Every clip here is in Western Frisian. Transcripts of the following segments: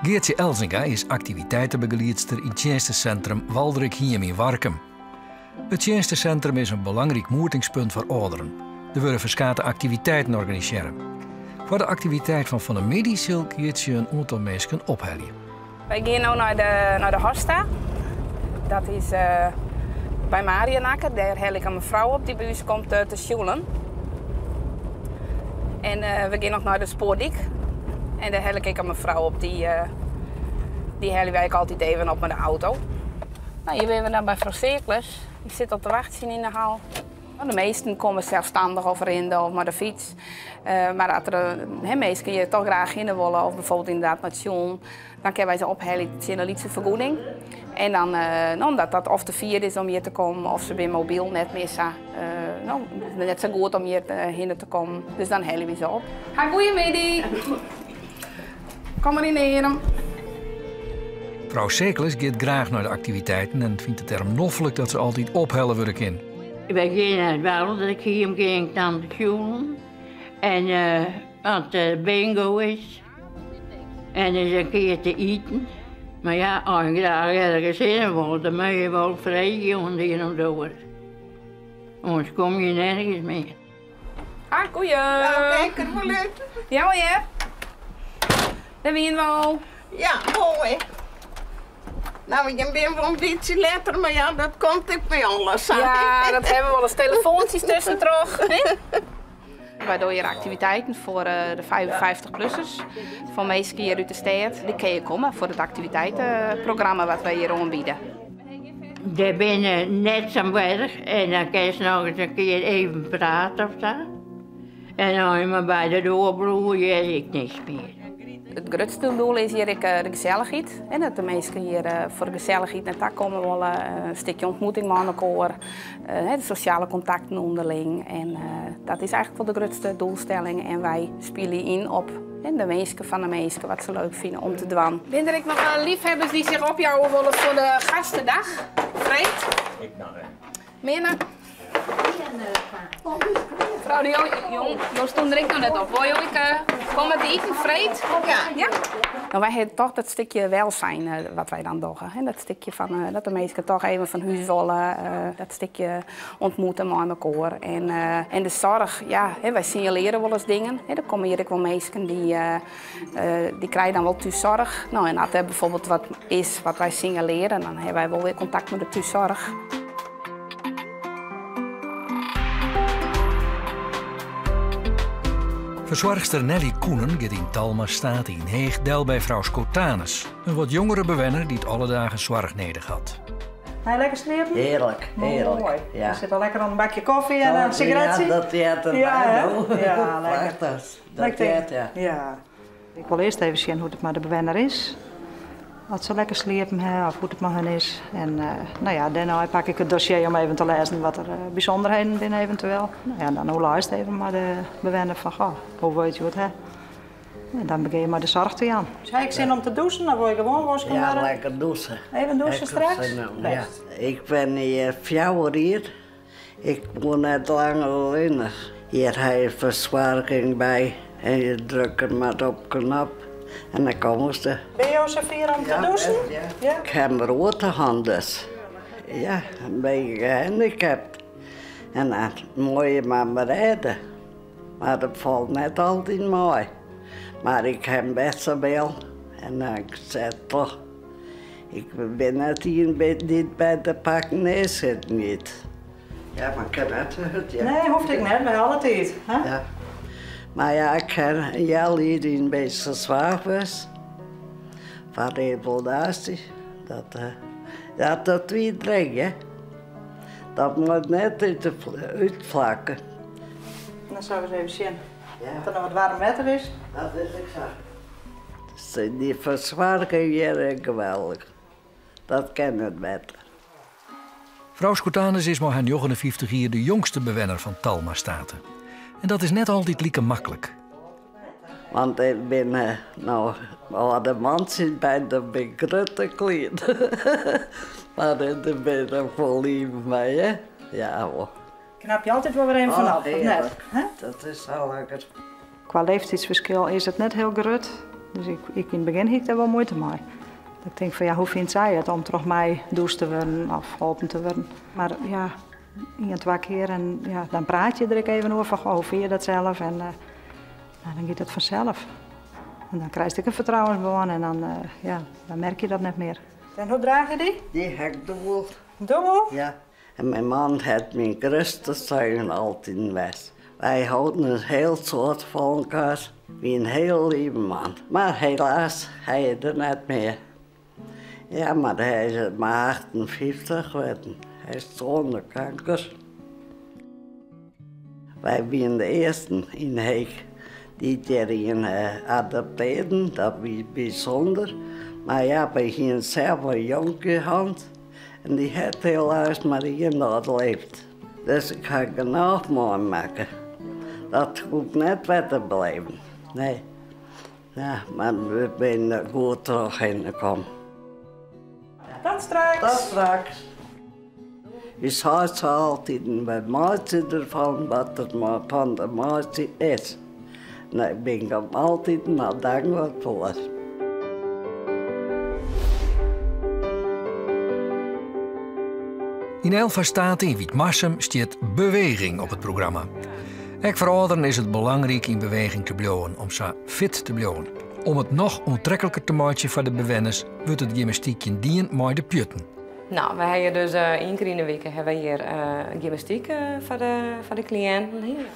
Geartsje Elzinga is aktiviteitebegeliedster yn tsjinstesintrum Waldrikhiem yn Warkum. It tsjinstesintrum is in belangryk moetingspunt foar âlderen. Der wurde ferskate aktiviteiten organisearre. Foar de aktiviteit fan fan 'e middei sil Geartsje in oantal minsken ophelje. Wy gean no nei de, nei de Hosta. Dat is uh, by Mariënacker. Dêr helje ik in mefrou op dy't by ús komt uh, te sjoelen. En uh, we gean noch nei de Spoardyk. En dêr helje ik ek in mefrou op. Dy, dy helje wy ek altyd even op mei de auto. Nou, hjir binne we dan by frou Seerkles. Dy sit al te wachtsjen yn de hal. De measten komme selsstannich of rinne of mei de fyts. Uh, mar as der uh, minsken hjir toch graach hinne wolle of bijvoorbeeld ynderdaad mei it sjoelen, dan kinne wy se ophelje tsjin in lytse fergoeding. En dan, uh, no, omdat dat of te fier is om hjir te kommen of se binne mobyl net mear sa, no, net sa goed om hjir hinne te kommen. Dus dan helje wy se op. Ha goeiemiddei! Kom mar yn de earm. Frou Seekles giet graach nei de aktiviteiten en fynt it dêrom noflik dat se altyd ophelle wurde kin. Wy gean nei it Waldrikhiem, gean ik dan te sjoelen. En uh, want de bingo is. En is in kear te iten. Mar ja, as je graach ergens hinne wol, dan moat je wol freegje oan de ien of de oar. Oars kom je nergens mear. Ah, goeie. Nou, kijk er wol út. Ja hear. Dêr wiene we al. Ja, moai. Nou, ik bin wol in bytsje letter, mar ja, dat komt ek by alles. Ja, dat hawwe we wolris telefoantsjes tuskentroch. Wy dogge hjir aktiviteiten foar eh, de 55-plussers, foar minsken hjir út de stêd. Dy kinne komme foar it aktiviteitenprogramma wat wy hjir oanbiede. Dêr binne net sa'n berch en dan kinst noch ris in kear even prate of sa. En as je mar by de doar bliuwe, hear ik niks mear. It grutste doel is hjir ek de gesellichheid. Dat de minsken hjir foar de gesellichheid nei ta komme wolle. In stikje ontmoeting mei elkoar, de sosjale kontakten ûnderling. En dat is eigentlik wol de grutste doelstelling. En wy spylje yn op de winsken fan de minsken, wat se leuk fine om te dwaan. Binne der ek noch liefhebbers dy't sich opjouwe wolle foar de gastedag? Freed? Ik noch net. Minne? Frou de Jong, jong, jo stûn der ek noch net op. Wolle jo ek komme te iten freed? Ja. Ja? No, wy hawwe toch dat stikje welzijn wat wy dan dogge. Hè? Dat stikje fan dat de minsken toch even fan hûs wolle. Dat stikje ontmoeten mei mekoar. En, en de soarch, ja, hè, wy sinjalearje wolris dingen. Hè, der komme hjir ek wol minsken dy, dy krije dan wol thússoarch. No, en as der bijvoorbeeld wat is wat wy sinjalearje, dan hawwe wy wol wer kontakt mei de thússoarch. Fersoarchster Nelly Koenen giet yn Talma State yn Heech del by frou Schotanus, in wat jongere bewenner dy't alle dagen soarch nedich hat. Ha je lekker sliepen? Hearlik, hearlik. Moai. Ja. Je sitte al lekker oan in bakje kofje en in sigaretsje. Ja, dat heart derby Ja, no. hè? Ja, lekker. Prachtich. Dat heart, ja. Ja. Ik wol earst even sjen hoe't it mei de bewenner is. Oft se lekker sliepen ha of hoe't it mei hun is. En no ja, dêrnei pak ik it dossier om even te lêzen wat der bysûnderheden binne eventueel. No ja, dan oerleist even mei de bewenner fan goh, hoe wolle je it hawwe? En dan begjin je mei de soarch te jaan. Ha ik sin om te dûsen of wol je gewoan wosken Ja, wurde? lekker dûse. Even dûse straks? Zin om, ja. Ik bin hjir 4 jier. Ik woe net langer allinnich. Hjir ha je fersoarging by en je drukke mar op knop en dan komme se. Binne jo safier om te dûsen? Ja, ja. Ik ha in beroerte hân dus. Ja, in bytsje gehandikapt. En dan moat je mar mar rêde. Mar dat falt net altyd mei. Mar ik ha bêst sawol en ik set troch. Ik bin net ien dy't by de pakken nearsitten giet. Ja, mar ik kin net te hurd, ja. Nee, hoecht ek net, wy ha alle tiid. Hè? Ja. Mar ja, ik ha in healjier yn Beetsterzwaag west. Foar revalidaasje. Dat, ja, dat wie dreech, hè. Dat moat net út de útflakke. Dan sille we ris even sjen oft der noch wat waarm wetter is. Dat is ek sa. Dy fersoarging hjir is geweldich. Dat kin net better. Frou Schotanus is mei har 59 jier de jongste bewenner fan Talma State. En dat is net altyd like maklik. Want ik bin no âlde mantsjes by de bin grutte klean. Mar dêr bin ik wol liif mei, hè. Ja hoor. Knap je altyd wol wer even fan Oh, op, of net? heerlijk. Dat is zo lekker. Qua leeftijdsverschil is het net heel grut. Dus ik, ik, yn it begjin hie ik dêr wol muoite mei. Dat ik tink fan ja, hoe fynt sy it om troch my dûst te wurden of holpen te wurden? Mar ja, ien, twa kear en ja, dan prate je der ek even oer fan goh, hoe fine je dat sels? En uh, nou, dan giet it fansels. En dan krijst ek in fertrouwensbân en dan, uh, ja, dan merke je dat net mear. En hoe draach je dy? Dy ha ik dûbeld. Dûbeld? Ja. En myn man hat myn grutste steun altyd west. Wy holden in hiel soad fan elkoar. Wie in hiel leave man. Mar helaas, hy is der net mear. Ja, mar hy is mar 58 wurden. Hy is sûnder kanker. Wy wiene de earsten yn Heech dy't hjir ien adoptearren. Dat wie bysûnder. Mar ja, wy hiene sels in jonkje hân en dy hat helaas mar ien dei leefd. Dus ik ha genôch meimakke. Dat hoecht net wer te belibjen. Nee. Ja, mar we binne der goed trochhinne kommen. Tot straks. Tot straks. Us heit sei altyd, wy meitsje derfan wat der fan te meitsjen is. En dêr bin ik him altyd noch dankber foar. Yn Aylva State yn Wytmarsum stiet beweging op it programma. Ek foar âlderen is it belangryk yn beweging te bliuwen om sa fit te bliuwen. Om it noch oantrekliker te meitsjen foar de bewenners wurdt it gymnastykjen dien mei de pjutten. No, we hawwe dus ien kear yn 'e wike hawwe we hjir gymnastyk foar de kliïnten.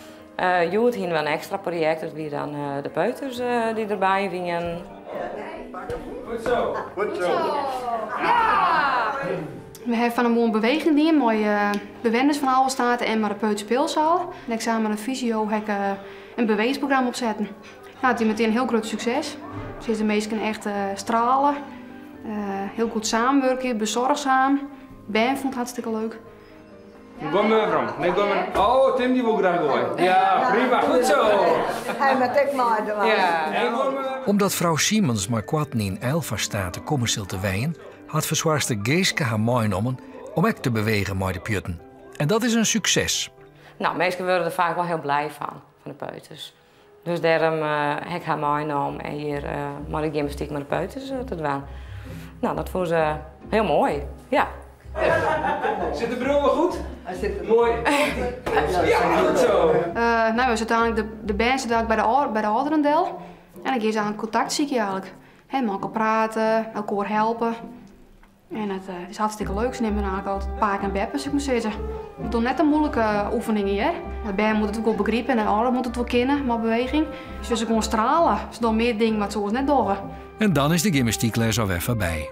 Hjoed hiene we in ekstra projekt, dat wie dan de peuters dy't derby wiene. Goed zo. Goed zo. Ja! We hawwe fan 'e moarn beweging dien mei bewenners fan Aylva State en mei de peuterspylseal. En ek samen mei de fysio ha ik in beweechprogramma opsetten. No, it wie metien in hiel grut sukses. Se is de minsken echt strale, hiel goed samenwurkje, besoarchsum. Bern fûn it hartstikke leuk. Goai mar werom. Nee, goai mar. Oh, Tim dy wol graach goaie. Ja, prima. Goed zo. Hy moat ek meidwaan. Ja. Omdat frou Simons mei koarten yn Aylva State komme sil te wenjen, hat fersoarchster Geeske har meinommen om ek te bewegen mei de pjutten. En dat is in sukses. No, minsken wurde der faak wol hiel blij fan, fan de peuters. Dus dêrom ha ik har meinommen en hjir mei de gymnastyk mei de peuters te dwaan. No, dat fûn se hiel moai. Ja. Sit de bril wol goed? Moai. Ja, goed zo. No, we sitte eigentlik de bern sitte eigentlik by de âlderen del. En dan gean se oan kontakt sykje eigentlik. Hè, mei elkoar prate, elkoar helpe. En it is hartstikke leuk. Se nimme eigentlik altyd pake en beppe, soe ik mar sizze. We dogge net de muoilike oefeningen hjir. De bern moatte it ek wol begripe en de âlderen moatte it wol kinne mei beweging. Dus se gewoan strale. Se dogge mear dingen wat se oars net dogge. En dan is de gymnastykles alwer foarby.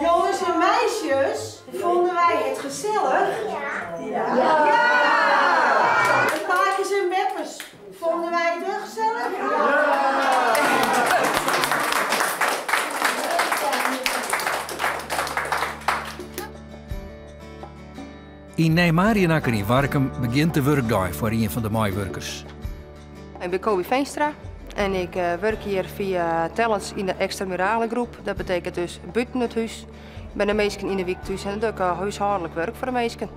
Jonges en meisjes, fûnen wy it gesellich? Ja! Ja! De pakes en beppes, fûnen wy it ek gesellich? Ja! Yn Nij Mariënacker yn Warkum begjint de wurkdei foar ien fan de meiwurkers. Ik bin Kobe Veenstra en ik wurkje hjir fia Tellens yn de ekstramurale groep. Dat betekent dus bûten it hús. By de minsken yn de wyk thús en dat doe ik húshâldlik wurk foar de minsken.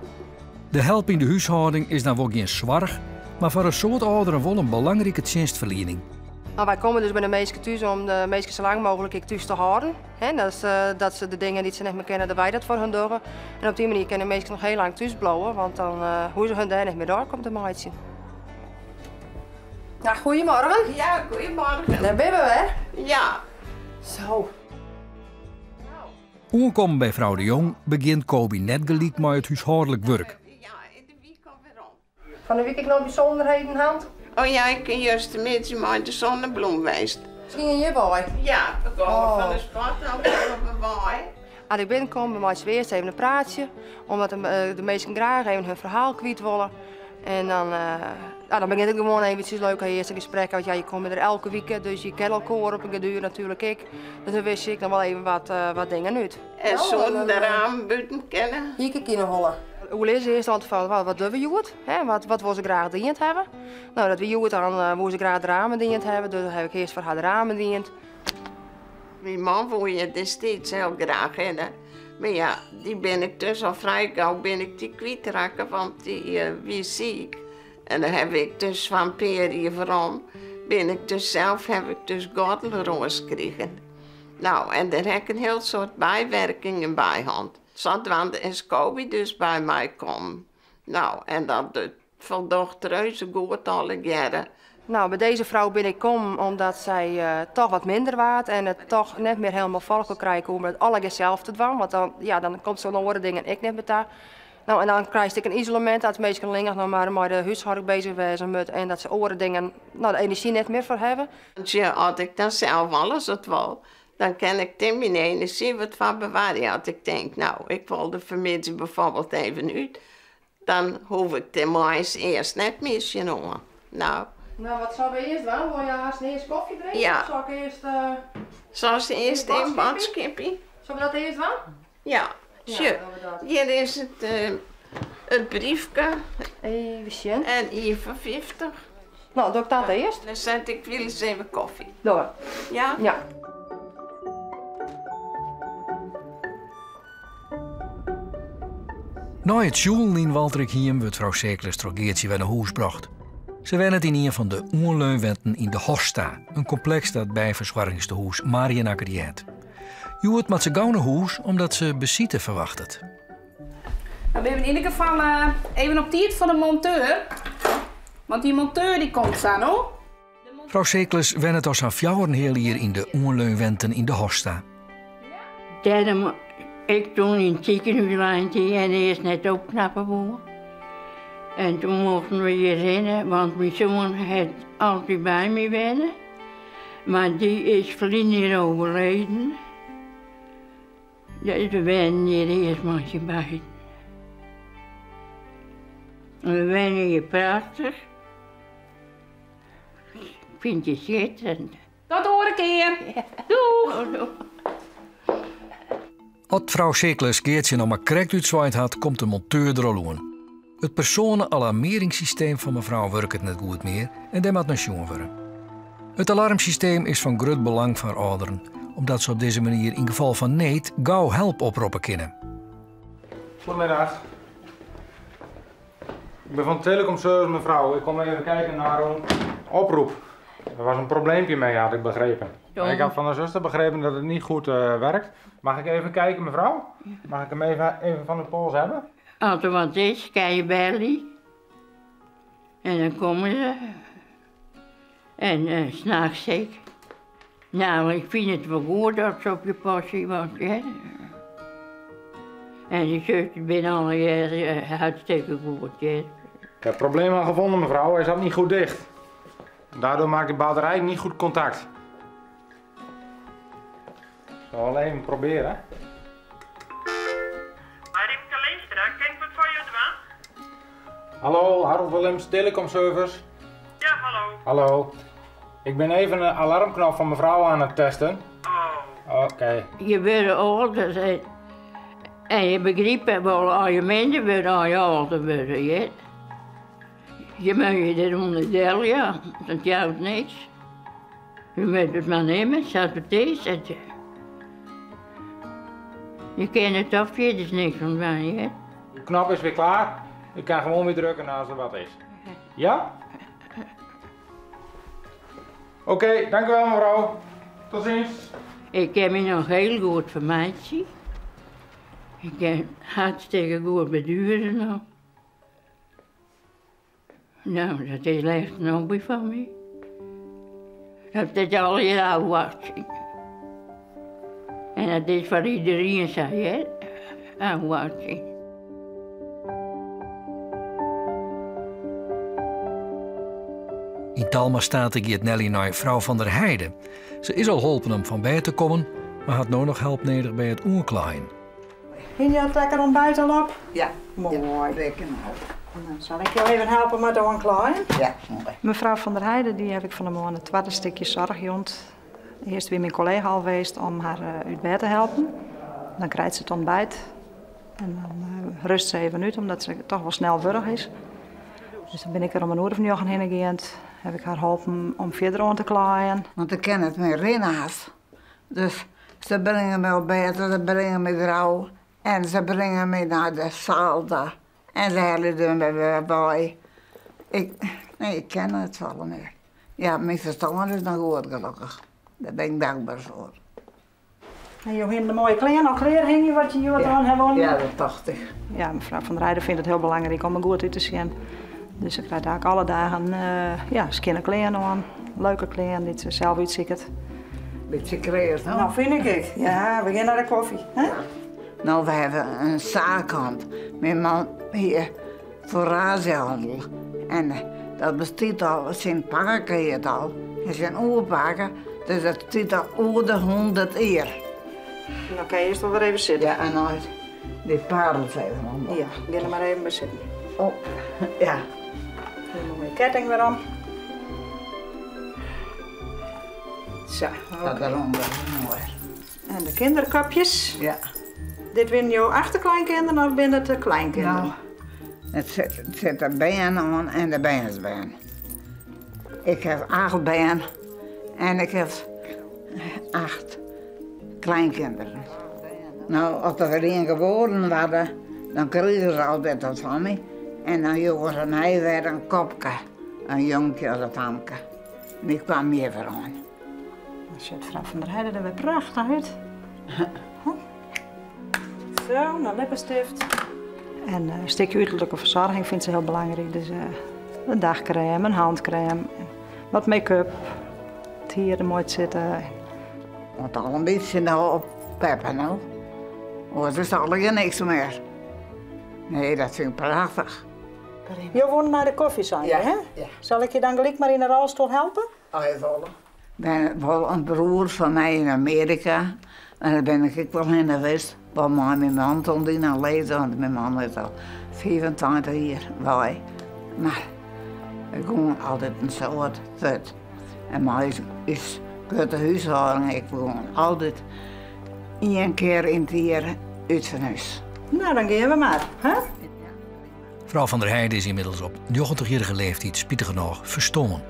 De help yn de húshâlding is dan wol gjin soarch, mar foar in soad âlderen wol in belangrike tsjinstferliening. No, wy komme dus by de minsken thús om de minsken sa lang mooglik ek thús te hâlden. Hè, dat, dat se de dingen dy't se net mear kinne, dat wy dat foar hun dogge. En op dy manier kinne de minsken noch hiel lang thús bliuwe, want dan hoege se hun dêr net mear drok om te meitsjen. Nou, goedemorgen. Ja, goedemorgen. Dêr binne we wer. Ja. Zo. Oankommen by frou De Jong begjint Kobe net gelyk mei it húshâldlik wurk. Fan 'e wike ek noch bysûnderheden hân? Oh ja, ik bin justermiddei mei de Zonnebloem west. Gyngen je wei? Ja, we komme fan de sporthal komme we wei. As ik binnenkom, dan meitsje we earst even in praatsje, omdat de minsken graach even hun ferhaal kwyt wolle. En dan, ja, dan begjint it gewoan eventsjes leuk, earst in gesprek. Want ja, je komme der elke wike, dus je kenne elkoar op in geduer natuerlik ek. Dus dan wist ik noch wol even wat dingen út. En soenen de ramen bûten kinne? Hie ik yn 'e holle. Oerlizze earst altyd fan wat dogge we hjoed? Hè? Wat wolle se graach dien hawwe? No, dat wie hjoed dan woe se graach de ramen dien hawwe, dus dan ha ik earst foar har de ramen dien. Myn man woe hjir destiids hiel graach hinne. Mar ja, dy bin ik dus al frij gau bin ik dy kwytrakke, want dy wie siik. En dan haw ik dus fan in pear jier werom, bin ik dus sels haw ik dus gordelroas krigen. Nou, en dêr ha ik in hiel soad bywerkingen by hân. Sadwaande is Coby dus by my kommen. Nou, en dat foldocht reuze goed allegearre. Nou, by dizze frou bin ik kommen omdat sy toch wat minder waard en it toch net mear hielendal foar elkoar krije koe om it allegear sels te dwaan, want dan, ja, dan komt se oan oare dingen ek net mear ta. Nou, en dan krijst ek in isolemint dat minsken allinnich noch mar mei de húshâlding bezich wêze moatte en dat se oare dingen, no, de enerzjy net mear foar hawwe. Tsja, as ik dan sels alles wat wol, dan kin ik dêr myn enerzjy wat foar bewarje. As ik tink, no, ik wol der fanmiddei byfoarbyld even út, dan hoech ik dêr moarns earst net mear tsjinoan. No. No, wat sille we earst dwaan? Wolle jo hast earst kofje drinke? Ja. Of sil ik earst. Silst earst in boadskipje? Sille we dat earst dwaan? Ja, sjoch, hjir is it briefke. Even sjen. En 1,50. No, doch ik dat earst. Dan set ik wilens even kofje. Doch. Ja? Ja. Nei it sjoelen yn Waldrikhiem wurdt frou Seekles troch Geartsje wer nei hûs brocht. Se wennet yn ien fan de oanleunwenten yn de Hosta, in kompleks dat by fersoargingstehûs Mariënacker heart. Hjoed moat se gau nei hûs omdat se besite ferwachtet. No binne we yn ieder gefal even op tiid foar de monteur. Want dy monteur dy komt sa no. Frou Seekles wennet al sa'n fjouwer-en-heal jier yn de oanleunwenten yn de Hosta. Dêrom ik toen yn it sikehûs lein hie en earst net opknappe woe. En toen mochten we hjirhinne, want myn soan hat altyd by my wenne. Mar dy is ferline jier overleden. Dus we wennen hjir earst mei syn beiden. We wennen hjir prachtich. Ik fyn it schitterend. Tot oare kear. Doeg! As frou Seekles Geartsje noch mar krekt útswaaid hat, komt de monteur der al oan. It persoane-alarmearringssysteem fan mefrou wurket net goed mear en dêr moat nei sjoen wurde. It alarmsysteem is fan grut belang foar âlderen, omdat se op dizze manier yn gefal fan need gau help oproppe kinne. Goedemiddag. Ik ben van Telecom Service, mevrouw. Ik kom even kijken naar een oproep. Er was een probleempje mee, had ik begrepen. Ja. Ik had van de zuster begrepen dat het niet goed eh, werkt. Mag ik even kijken, mevrouw? Mag ik hem even, even van de pols hebben? As der wat is, kin je belje. En dan komme se. En uh, nachts ek. Nou, ik fyn it wol goed dat se op je passe wat, hè. En dy susters binne allegear hartstikke goed, hè. Ik heb het probleem al gevonden, mevrouw. Hij zat niet goed dicht. Daardoor maakt de batterij niet goed contact. Ik zal wel even proberen. Mei Rimke Leenstra, kin ik wat foar jo dwaan? Hallo, Harold Willems, Telecom Service. Ja, hallo. Hallo. Ik ben even een alarmknop van mevrouw aan het testen. Oh. Oké. Je wurde âlder en, en je begripe wol as je minder wurde, as je âlder wurde, hear. Je moatte je derûnder del, ja. Dat jout niks. Je moatte it mar nimme sa't it is. Je kinne der toch fierders niks oan dwaan, hear. De knop is weer klaar. U kan gewoon weer drukken als er wat is. Ja? Oké, dank u wel mevrouw. Tot ziens. Ik kin my noch hiel goed fermeitsje. Ik kin hartstikke goed beduere noch. Nou, dat is echt in hobby fan my. Dat is allegear ôfwachtsjen. En dat is foar iderien sa, hear. Ôfwachtsjen. Yn Talma State giet Nelly nei frou Van der Heide. Se is al holpen om fan bêd te kommen, mar hat no noch help nedich by it oanklaaien. Hiene jo it lekker ontbijt al op? Ja. Moai. Ja, lekker op. Dan sil ik jo even helpe mei it oanklaaien. Ja, moai. Mevrouw Van der Heide dy haw ik fan 'e moarn it twadde stikje soarch jûn. Earst wie myn kollega al west om har eh, út bêd te helpen. Dan krijt se it ontbijt en dan eh, rust se even út, omdat se toch wol snel wurch is. Dus dan bin ik der om in oere of njoggen hinne geand. Haw ik har holpen om fierder oan te klaaien. Want ik kin net mear rinne hast. Dus se bringe my op bêd, se bringe my derôf. En se bringe my nei de saal ta en se helje der my wer wei. Ik, nee, ik ken net folle mear. Ja, myn ferstân is noch goed, gelokkich. Dêr bin ik dankber foar. En jo hiene de moaie klean al klear hingje wat je hjoed oan ha wollen? Ja, dat tocht ik. Ja, mefrou Van der Heijden fynt it hiel belangryk om der goed út te sjen. Dus se krijt eigentlik alle dagen ja, skjinne klean oan. Leuke klean dy't se sels útsiket. Bytsje kreas, no? No, fyn ik ek. Ja, we gean nei de kofje. Hè? No, we hawwe in saak hân. Myn man hie foeraazjehannel. En dat bestiet al, syn pake hie it al, en syn oerpake, dus dat stiet al oer de 100 jier. No kin je earst wol wer even sitte. Ja, en no dy parels even om. Ja, gean der mar even by sitten. Oh, ja. De moaie ketting wer om. Sa, oké. Dat derûnder is moai. En de kinderkopjes. Ja. Dit binne jo achterkleinkinderen of binne it de kleinkinderen? No, it sit de bern oan en de bernsbern. Ik haw acht bern en ik haw acht kleinkinderen. No, as der wer ien geboren waarde, dan krigen se altyd wat fan my. En dan joegen se my wer in kopke, in jonkje of in famke. Dy kwam hjir wer oan. Dan sjocht frou Van der Heijden der wer prachtich út. Zo, nou lippenstift. En in stikje uterlike fersoarging fynt se hiel belangryk. Dus in dagcrème, in handcrème, wat make-up, it hier der moai sitte. Moat al in bytsje no op peppe no. Oars is allegear niks mear. Nee, dat fyn ik prachtich. Jo woene nei de kofje sein, hè? Ja. Sil ik je dan gelyk mar yn de rolstoel helpe? As je wolle. Ben wol in broer fan my yn Amearika en dêr bin ik ek wol hinne west, wol mei myn man toen dy noch leefde, want myn man is al 25 jier wei. Mar we gongen altyd in soad fuort. En mei ús grutte húshâlding ek, we gongen altyd ien kear yn it jier út fan hús. No, dan gean we mar, hè? Frou Van der Heijden is ynmiddels op njoggentichjierrige leeftiid spitigernôch ferstoarn.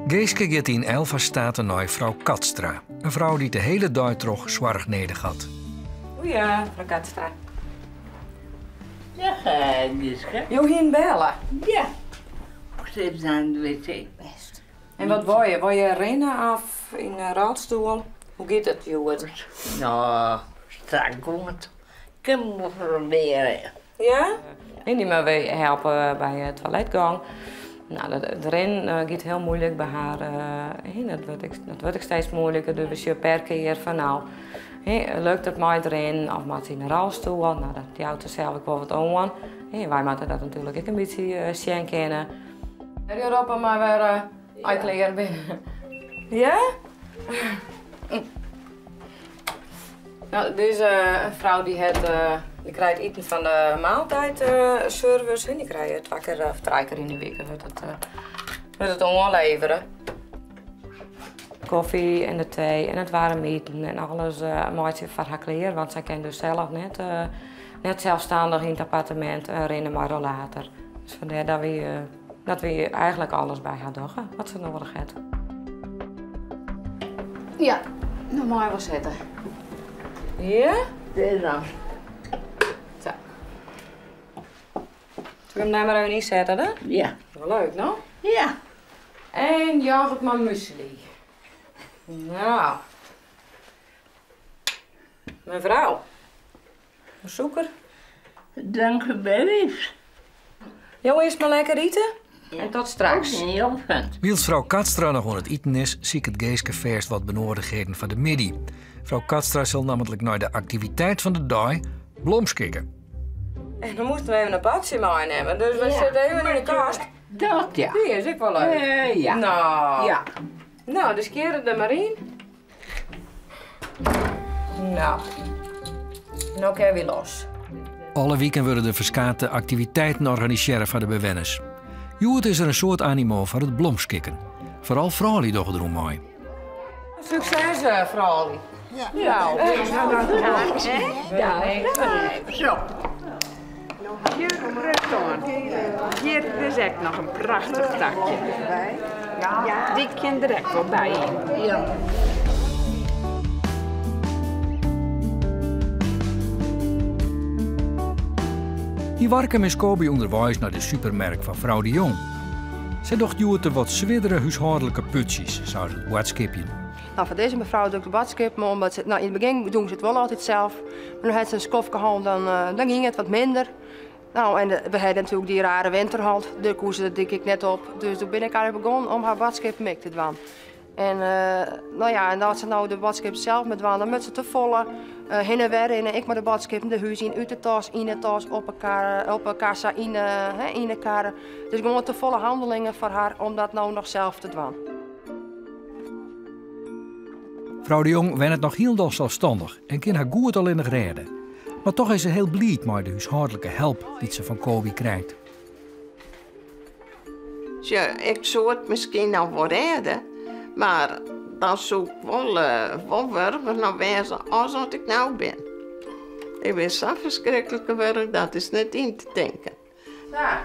Geeske giet yn Aylva-State nei frou Katstra, in frou dy't de hiele dei troch soarch nedich hat. Goeie, frou Katstra. Dag Geeske. Jo hiene belle? Ja. Ik sit oan de wc. Bêst. En wat wol je? Wol je rinne of yn in rolstoel? Hoe giet it hjoed? No, strak goed. Ik kin wol probearje. Ja? En dy moatte we helpe by it toiletgong. No, it rinnen giet hiel muoilik by har. Dat wurdt ek, dat wurdt ek steeds muoiliker. Dus we sjogge per kear fan no, lukt it mei it rinnen of moat se yn in rolstoel? No, dat jout se sels ek wol wat oan. Wy moatte dat natuerlik ek in bytsje sjen kinne. Jo roppe mar wer as je klear binne. Ja? No, dizze frou dy hat, dy krijt iten fan de maaltijdservice. Dy krije twa kear of trije kear yn de wike wurdt it, wurdt it oanlevere. Kofje en de tee en it waarm iten en alles meitsje foar har klear, want sy kin dus sels net, net selsstannich yn it appartemint rinne mei rollator. Dus fandêr dat wy, dat wy eigentlik alles by har dogge wat se nedich hat. Ja, dan mei je wol sitte. Ja? Dit dan. Sa. Sil ik him dêr mar even ynsette dan? Ja. Wol leuk, no? Ja. En yoghurt mei muesli. No. Mefrou. Sûker. Dank u wel. Jo earst mar lekker ite en tot straks. Wylst frou Katstra noch oan it iten is, siket Geeske fêst wat benoadichheden foar de middei. Frou Katstra sil nammentlik nei de aktiviteit fan de dei blomskikke. En dan moasten we even in potsje meinimme, dus we sitte even yn de kast. Dat ja. Dy is ek wol leuk. Ja. No. Ja. No, dus kear it der mar yn. No, no kinne wy los. Alle wiken wurde der ferskate aktiviteiten organisearre foar de bewenners. Hjoed is der in soad animo foar it blomskikken. Foaral froulju dogge deroan mei. Sukses, froulju. Ja. Zo. Hjir rêst oan. Hjir is ek noch in prachtich takje. Dy kin der ek wol by. Ja. Yn Warkum is Coby ûnderweis nei de supermerk foar frou De Jong. Sy docht hjoed de wat swierdere húshâldlike putsjes, sa as it boadskipjen. Nou, foar dizze mefrou doch ik de boadskippen omdat se, nou, yn it begjin doen se it wol altyd sels, mar no hat se in skoftke hân, dan, eh, dan gyng it wat minder. Nou, en we ha natuerlik dy rare winter hân, dêr koe se der ek net op. Dus doe bin ik eigentlik begûn om har boadskippen ek te dwaan. En uh, no ja, en as se no de boadskippen sels moat dwaan, dan moat se te folle uh, hinne en wer rinne. Ek mei de boadskippen de hús yn, út de tas, yn de tas, op de kar, op de kassa, yn de, hè, yn de kar. Dus gewoan te folle hannelingen foar har om dat no noch sels te dwaan. Frou de Jong wennet noch hielendal selsstannich en kin har goed allinnich rêde. Mar toch is se hiel bliid mei de húshâldlike help dy't se fan Coby krijt. Sjoch, ik soe it miskien noch wol rêde, mar dan soe ik wol, uh, wol wurger noch wêze as wat ik no bin. Ik bin sa ferskriklik wurch, dat is net yn te tinken. Sa,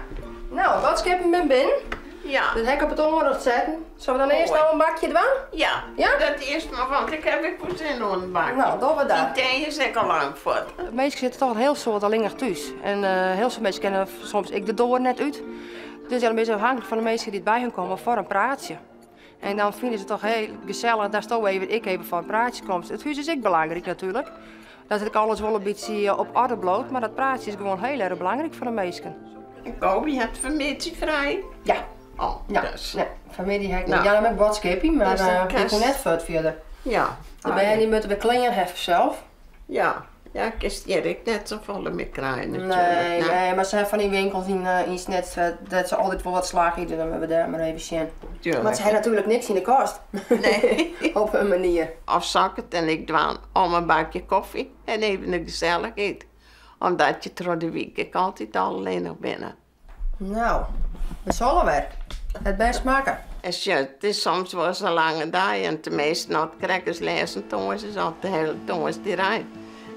no, boadskippen binne binnen. Ja. Dat ha ik op it oanrjocht setten. Sille we dan earst no in bakje dwaan? Ja, ja? Dat earst mar, want ik ha ek wol sin oan in bakje. No, dogge we dat. Dy tee is ek al lang fuort. Minsken sitte toch in hiel soad allinnich thús. En uh, hiel soad minsken kinne soms ek de doar net út. Dus ja, dan binne se ôfhinklik fan de minsken dy't by hun komme foar in praatsje. En dan fine se it toch hiel gesellich datsto even, ek even foar in praatsje komst. It hús is ek belangryk natuerlik. Dat it alles wol in bytsje op oarder bliuwt, mar dat praatsje is gewoan hiel erch belangryk foar de minsken. En Coby hat fanmiddei frij? Ja. Oh, ja. Dus. Nee, fanmiddei ha ik No. ja, dan moat ik boadskipje, mar Dus dan uh, ik kinst- koe net fuort fierder. Ja. De bern dy moatte wer klean hawwe sels. Ja. Ja, kinst hjir ek net safolle mear krije natuerlik. Nee, nee, mar se ha fan dy winkels yn, uh, yn Snits uh, dêr't se altyd wol wat slach ite, dan moatte we dêr mar even sjen. Tuurlijk. Want se ha natuerlik niks yn de kast. Nee. Op in manier. Of sil ik it en ik dwaan om in bakje kofje en even de gesellichheid. Omdat je troch de wyk ek altyd al allinnich binne. No, we sille wer. It bêst makke. En sjoch, it is soms wol ris in lange dei en teminsten as it krekt as lêsten tongersdei is of de hiele tongersdeirei.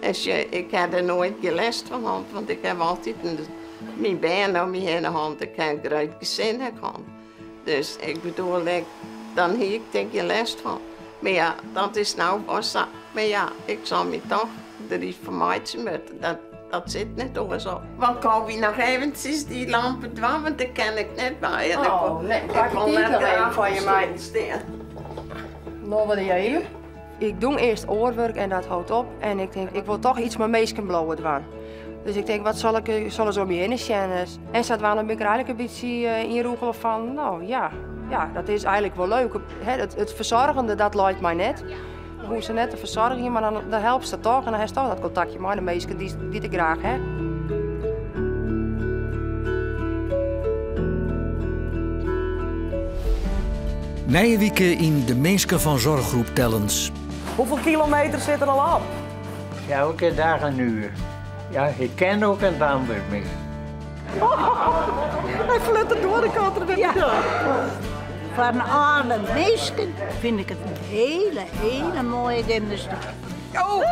En sjoch, ik ha der noait gjin lêst fan hân, want ik ha altyd myn bern om my hinne hân. Ik ha in grut gesin ek hân. Dus ik bedoel, ik, dan hie ik der gjin lêst fan. Mar ja, dat is no wol sa. Mar ja, ik sil my toch der iets fan meitsje moatte. Dat, dat sit net oars op. Want Coby noch eventsjes dy lampen dwaan, want dêr kin ik net by. En ik Oh, wol, nee, ik pak wol ik dy net noch even graach foar op je de mei. stoel stean. No wat even. Ik doe earst oar wurk en dat hâldt op. En ik tink, ik wol toch iets mei minsken bliuwe dwaan. Dus ik tink, wat sil ik sil ris om my hinne sjen. En sadwaande bin ik der eigentlik in bytsje ynrûgele fan, no ja, ja, dat is eigentlik wol leuk. It, it fersoargjende, dat leit my net. Hoech se net te fersoargjen, mar dan, dan helpst se toch en dan hast toch dat kontaktje mei de minsken dy't ik graach ha. Nije wike yn De Minsken fan Zorggroep Tellens. Hoeveel kilometer sit er al op? Elke dag een uur. Ja, ik ken ook een ander meer. Hy fluit door de kant er weer Ja. Foar in âlde minsken fyn ik it in hiele, hiele moaie gymnastyk. Oh!